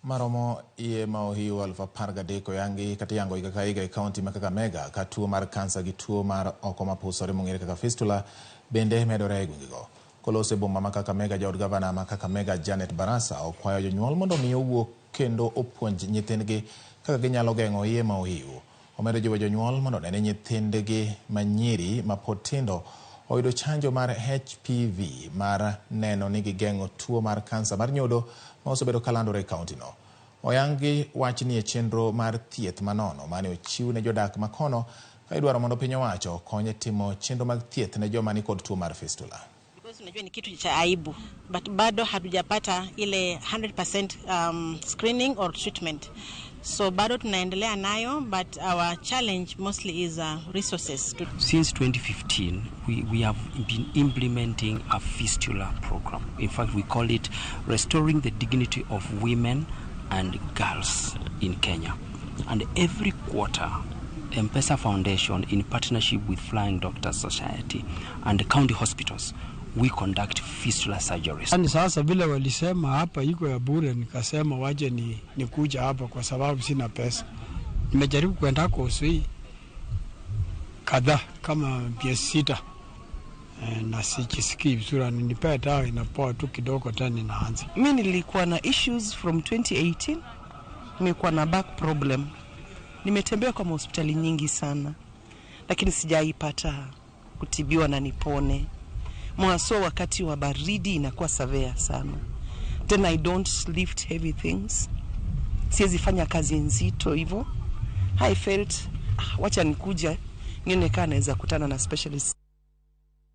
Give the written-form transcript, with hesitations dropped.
Maromo iye ma ohiw 13,000 oyangi kata iyango higa ka higa e kaunti ma Kakamega ka tuo mar kansa gi tuo mar oko mapusore mong'ere kaka fistula bende medore e gwengego. Koloso e boma ma Kakamega, jaod gavana ma Kakamega Janet Barasa okwayo jonyuol mondo omi owuo kendo opuonj nyithindgi kaka ginyalo geng'o iye ma ohiw. Omedo jiwo jonyuol mondo one ni nyithindgi ma nyiri ma pod tindo oyudo chanjo mar HPV mar neno ni gigeng'o tuo mar kansa mar nyodo ma osebedo ka landore e kauntino. Oyangi wachni e chenro mar thieth manono mane ochiw ne jodak ma kono ka idwaro mondo piny owacho okony e timo chenro mag thieth ne joma nikod tuo mar fistula. Because unajua ni kitu cha aibu, but bado hatujapata ile 100% screening or treatment, so bado tunaendelea nayo, but our challenge mostly is resources. Since 2015, we have been implementing a fistula program. In fact, we call it Restoring the Dignity of Women and Girls in Kenya. And every quarter, M-Pesa Foundation, in partnership with Flying Doctors Society and the county hospitals, we conduct fistula surgeries. Yani sasa vile walisema hapa iko ya bure, nikasema waje ni nikuja hapa kwa sababu sina pesa. Nimejaribu kwenda kwa hosi kadhaa kama miezi 6 na sijisikii vizuri, nipea dawa inapoa tu kidogo tena ninaanza. Mi nilikuwa na issues from 2018, nimekuwa na back problem. Nimetembea kwa hospitali nyingi sana, lakini sijaipata kutibiwa na nipone. Mwaso wakati wa baridi inakuwa severe sana. Then I don't lift heavy things. Siwezi fanya kazi nzito hivyo. I felt, wacha nikuja nione kama naweza kutana na specialist.